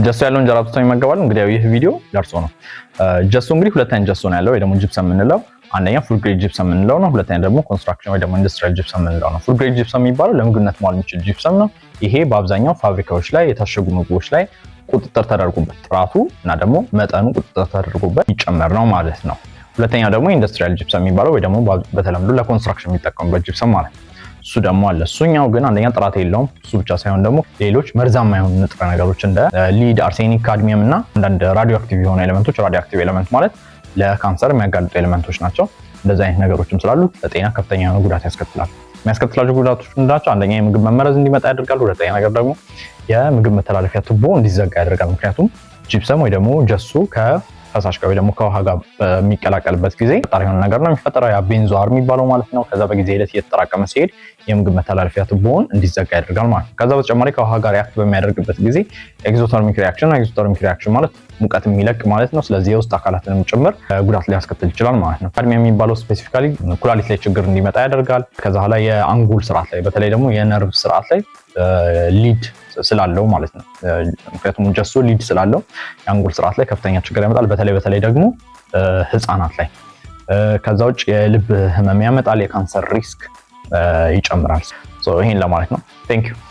ጀሶ ያለው እንጀራ አብዝተው ይመገባሉ። እንግዲህ ያው ይህ ቪዲዮ ለእርሶ ነው። ጀሶ እንግዲህ ሁለት አይነት ጀሶ ነው ያለው ወይ ደግሞ ጅፕሰም የምንለው፣ አንደኛ food grade gypsum የምንለው ነው። ሁለተኛ ደግሞ construction ወይ ደግሞ industrial gypsum የምንለው ነው። Food grade gypsum የሚባለው ለምግብነት መዋል የሚችል ጂፕሰም ነው። ይሄ በአብዛኛው ፋብሪካዎች ላይ የታሸጉ ምግቦች ላይ ቁጥጥር ተደርጎበት፣ ጥራቱ እና ደግሞ መጠኑ ቁጥጥር ተደርጎበት የሚጨመር ነው ማለት ነው። ሁለተኛው ደግሞ industrial gypsum የሚባለው ወይ ደግሞ በተለምዶ ለ construction የሚጠቀሙበት ጂፕሰም ማለት ነው። እሱ ደግሞ አለ። እሱኛው ግን አንደኛ ጥራት የለውም። እሱ ብቻ ሳይሆን ደግሞ ሌሎች መርዛማ የሆኑ ንጥረ ነገሮች እንደ lead፣ arsenic፣ cadmium እና አንዳንድ radioactive የሆኑ element ኦች፣ radioactive element ማለት ለካንሰር የሚያጋልጡ element ኦች ናቸው። እንደዚህ አይነት ነገሮችም ስላሉ ለጤና ከፍተኛ የሆነ ጉዳት ያስከትላል። የሚያስከትላቸው ጉዳቶች ምንድናቸው? አንደኛ የምግብ መመረዝ እንዲመጣ ያደርጋል። ሁለተኛ ነገር ደግሞ የምግብ መተላለፊያ ቱቦ እንዲዘጋ ያደርጋል። ምክንያቱም ጂፕሰም ወይ ደግሞ ጀሶ ከፈሳሽ ጋር ወይ ደግሞ ከውሃ ጋር በሚቀላቀልበት ጊዜ ጠጣር የሆነ ነገር ነው የሚፈጠረው፣ ያ bezoar የሚባለው ማለት ነው። ከዛ በጊዜ ሂደት እየተጠራቀመ ሲሄድ የምግብ መተላለፊያ ቱቦውን እንዲዘጋ ያደርጋል ማለት ነው። ከዛ በተጨማሪ ከውሃ ጋር react በሚያደርግበት ጊዜ exothermic reaction፣ exothermic reaction ማለት ሙቀት የሚለቅ ማለት ነው። ስለዚህ የውስጥ አካላትንም ጭምር ጉዳት ሊያስከትል ይችላል ማለት ነው። Cadmium የሚባለው specifically ኩላሊት ላይ ችግር እንዲመጣ ያደርጋል። ከዛ ኋላ የአንጎል ስርዓት ላይ፣ በተለይ ደግሞ የነርቭ ስርዓት ላይ lead ስላለው ማለት ነው። ምክንያቱም ጀሶ lead ስላለው የአንጎል ስርዓት ላይ ከፍተኛ ችግር ያመጣል። በተለይ በተለይ ደግሞ ህፃናት ላይ። ከዛ ውጭ የልብ ህመም ያመጣል፣ የካንሰር risk ይጨምራል። ይሄን ለማለት ነው። Thank you.